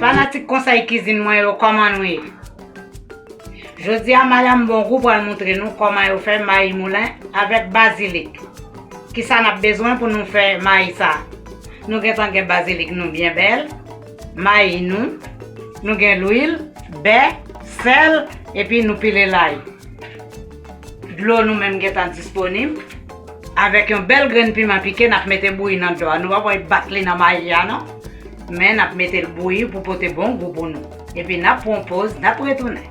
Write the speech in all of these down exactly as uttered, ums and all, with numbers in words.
Fanatik konsèy kizin mwen yo, kòman nou ye? Jodi a, Madanm Bongou pral montre nou kòman yo fè mayi moulen avèk bazilik. Kisa n ap bezwen pou nou fè mayi sa? Nou gentan gen bazilik nou byen bèl, mayi nou, nou gen lwil, bè, sèl, epi nou pile lay. Dlo nou menm gentan disponib. Avèk yon bèl grenn piman pike, n ap mete bouyi nan dlo a. Nou pa pral bat li nan mayi a non. Men n ap mete l bouyi pou pote bon gou pou nou. Epi n ap pran poz, n ap retounen.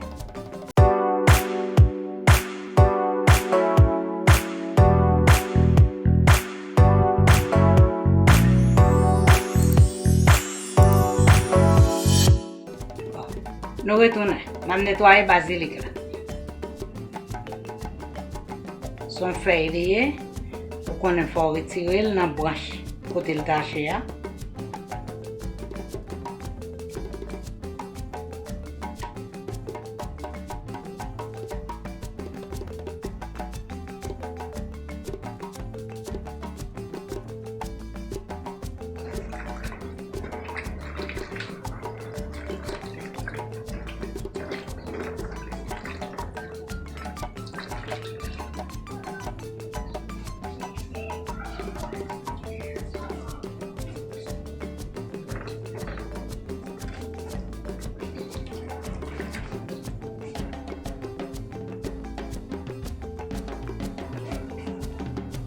Nou retounen. N ap netwaye bazilik la. Se yon fèy li ye. Ou konnen fò w retire l nan branch kote l tache a.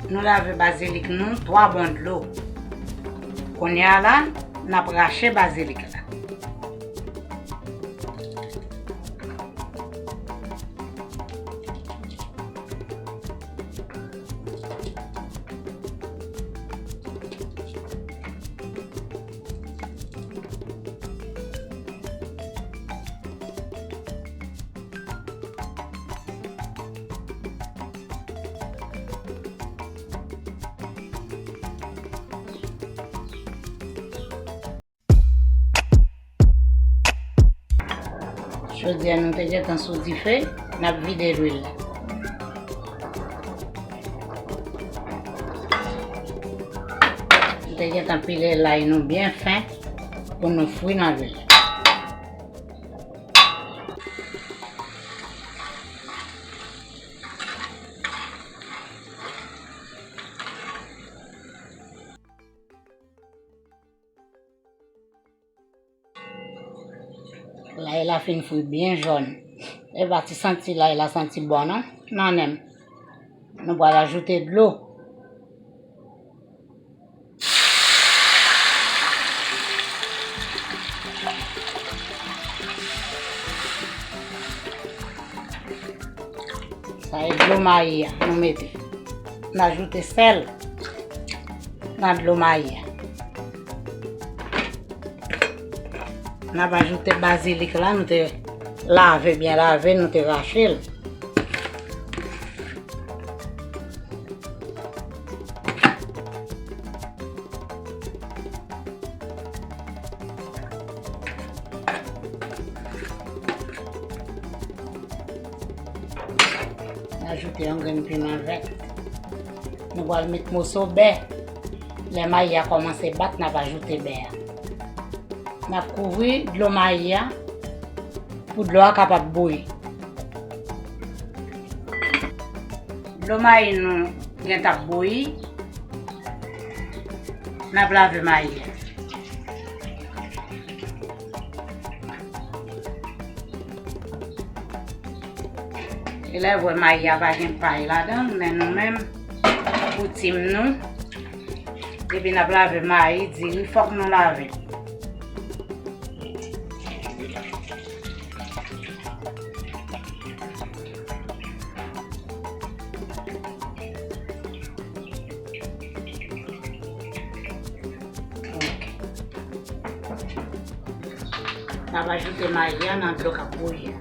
Nou lave bazilik nou twa bon dlo. Kounye a la, n ap rache bazilik la. Jodi a, nou te gentan sou dife, n ap vide lwil la. Nou te gentan pile lay nou byen fen pou nou fri nan lwil la. Lay la fin fri byen jòn. Epa ti santi lay la santi bon non. Nan menm. Nou pral ajoute dlo. Sa e dlo mayi a nou mete. N ajoute sèl nan dlo mayi a. N ap ajoute bazilik la, nou te lave, byen lave, nou te rache l. Ajoute yon grenn piman vèt. Nou pral met moso bè. Lè mayi a kòmanse bat, n ap ajoute bè a. N ap kouvri dlo mayi a pou dlo a kapab bouyi. Dlo mayi nou gen t ap bouyi. N ap lave mayi a. E lè w wè mayi a pa gen pay ladan l, men nou menm, pou tim nou, depi n ap lave mayi, diri, fòk nou lave. Ok. N ap ajoute mayi a nan dlo k ap bouyi a.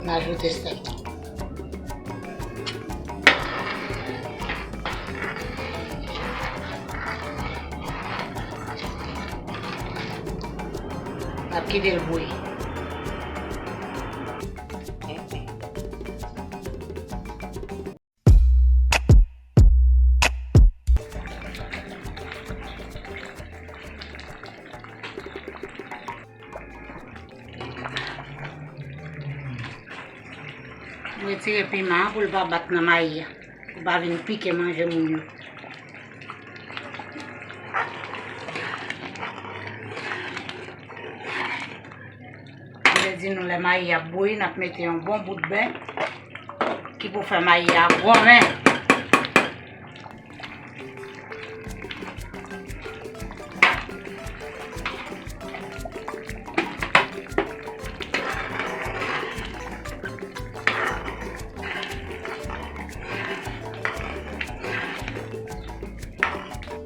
N ajoute sèl la. N ap kite l bouyi. M retire piman an pou l pa bat nan mayi a, pou l pa vin pike manje moun yo. M te di nou lè mayi ap bouyi, n ap mete yon bon bout ben ki pou fè mayi a gonmen.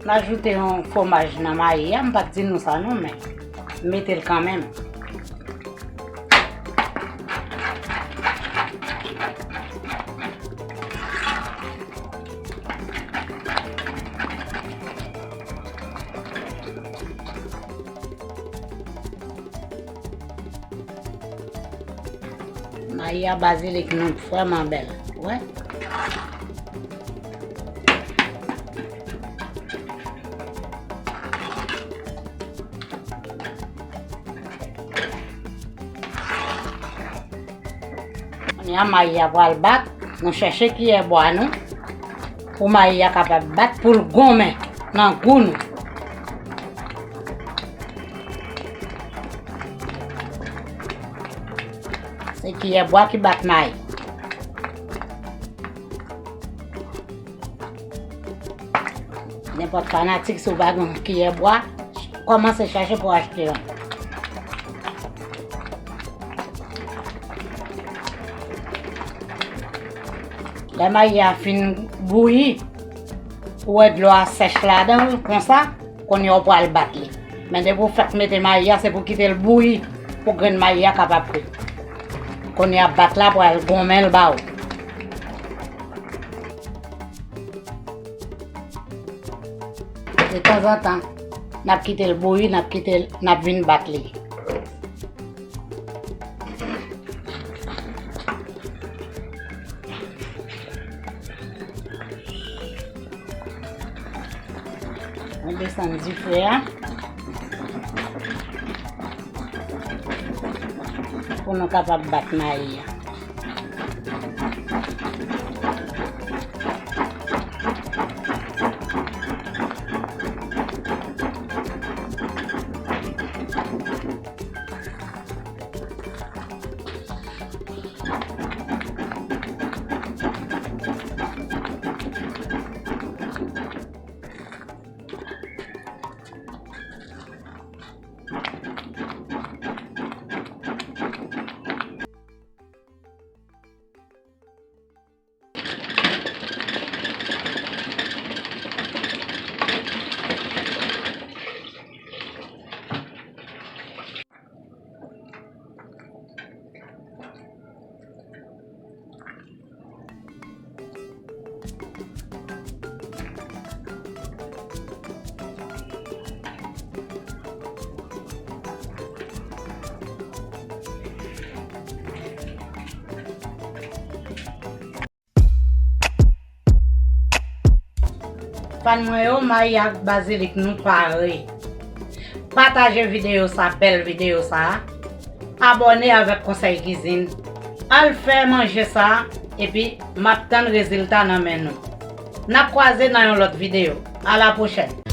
M ajoute yon fwomaj nan mayi a, m pa t di nou sa non, men m mete l kanmenm. Mayi a bazilik nou vrèman bèl. Wè. Kounye a mayi a pral bat, nou chèche kiyè bwa nou pou mayi a kapab bat pou l gonmen nan gou nou. Se kiyè bwa ki bat mayi. Nenpòt fanatik, si w pa gen kiyè bwa, kòmanse chache pou w achte yon. Lè mayi a fin bouyi, ou wè dlo a sèch ladan l konsa, kounye a w pral bat li. Men depi w fèk mete mayi a, se pou kite l bouyi, pou grenn mayi a kapab fri. Kounye a bat la pral gonmen l ba w. Detanzantan, n ap kite l bouyi, n ap kite l, n ap vin bat li. Mwen desann dife a pou nou kapab bat mayi a. Fan mwen yo, mayi ak bazilik nou pare. Pataje videyo sa, bèl videyo sa. Abòne avèk Konsèy Kizin. Al fè manje sa, epi m ap tann rezilta nan men nou. N ap kwaze nan yon lòt videyo. A la pwochèn.